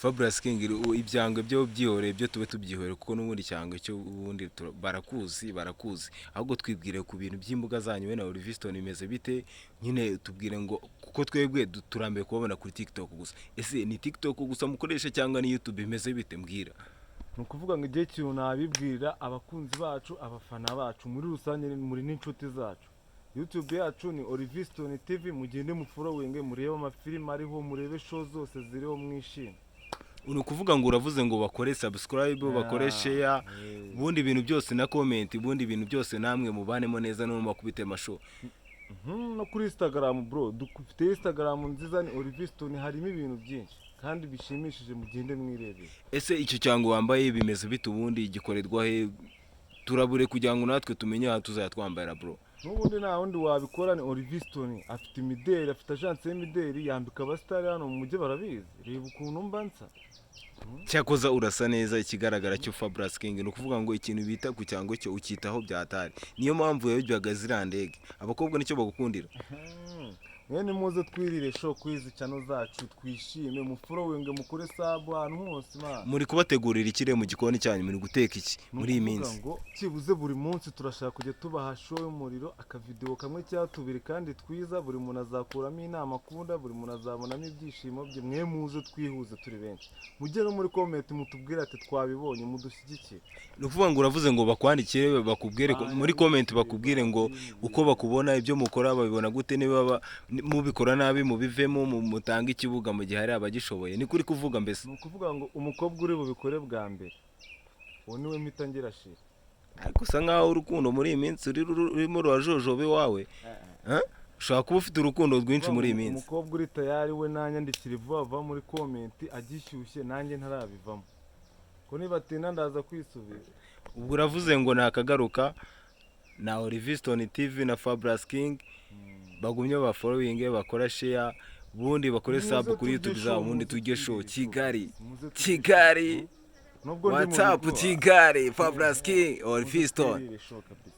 Fabulous King, ibyangwe byo byihoreye, byo tube tubyihoreye, kuko n'ubundi cyangwe cyo ubundi barakuzi, barakuzi. Ahubwo twibwire ku bintu by'imbuga zanyu, we na Oliviston, bimeze bite nyine? Tubwire ngo kuko twebwe turambiwe kubabona kuri TikTok gusa. Ese ni TikTok gusa mukoresha cyangwa ni YouTube? Bimeze bite? Mbwira. Ni ukuvuga ngo igihe kintu nabibwira abakunzi bacu, abafana bacu muri rusange, muri n'inshuti zacu, YouTube yacu ni Oliviston TV. Mugende mufollowinge, murebe amafilime ariho, murebe show zose ziriho, mwishime. Ni ukuvuga ngo uravuze ngo bakore subscribe, bakore share, ubundi ibintu byose na comment, ubundi ibintu byose namwe mubanemo neza no bakubite amashow. No kuri Instagram, bro, dufite Instagram nziza, ni Oliviston, harimo ibintu byinshi kandi bishimishije, mugende mwirebere. Ese icyo cyangwa wambaye bimeze bite ubundi? Gikorerwa he? Turabure kugira ngo natwe tumenye aho tuzajya twambara, bro. N'ubundi nta wundi wabikora, ni Oliviston. Afite imideli, afite agence y'imideli, yambika abasitari hano mu mujyi, barabizi. Reba ukuntu mba nsa. Cyakoza urasa neza. Ikigaragara cyo, Fabulous King, ni ukuvuga ngo ikintu bita ku cyango cyo ukitaho byatari, niyo mpamvu yabyaga ziriya ndege. Abakobwa nicyo bagukundira. Mwene muze twirire show kuri izi channel zacu, twishime, mufollowinge, mukore sub ahantu hose, man. Muri kubategurira ikire mu gikoni cyanyu? Muri guteka iki Ni muri iyi ukuvuga minsi? ngo byibuze buri munsi turashaka kujya tubaha show y'umuriro, akavidewo kamwe cyangwa tubiri kandi twiza. Buri muntu azakuramo inama akunda, buri muntu azabonamo ibyishimo bye. Mwe muze twihuze turi benshi, mujye no muri comment mutubwire ati twabibonye, mudushyigikire. Ni ukuvuga ngo uravuze ngo bakwandikire, bakubwire muri comment, bakubwire ngo uko bakubona, ibyo mukora babibona gute, niba mubikora nabi mubivemo, mutange ikibuga mu gihe hari abagishoboye. Ni kuri kuvuga mbese? Ni ukuvuga ngo umukobwa uri bubikore bwa mbere, uwo niwe mpita ngira shira. Ariko usa nkaho urukundo muri iyi minsi rurimo rurajojoba iwawe. Eh? Ushobora kuba ufite urukundo rwinshi muri iyi minsi. Umukobwa uri tayari we nanyandikire vuba vuba muri comment agishyushye, nanjye ntarabivamo, ko nibatinda ndaza kwisubira. Ubwo uravuze ngo nakagaruka na Oliviston TV na Fabulous King, bagumye ba following, bakora share, ubundi bakore Muze sub kuri turye YouTube show, zabo, ubundi muze tujye show. twirire show. Kigali, Muze turye Kigali. show. Nubwo ndi mu WhatsApp, bigo, Kigali, Fabulous King, muze Oliviston. twirire show kabisa.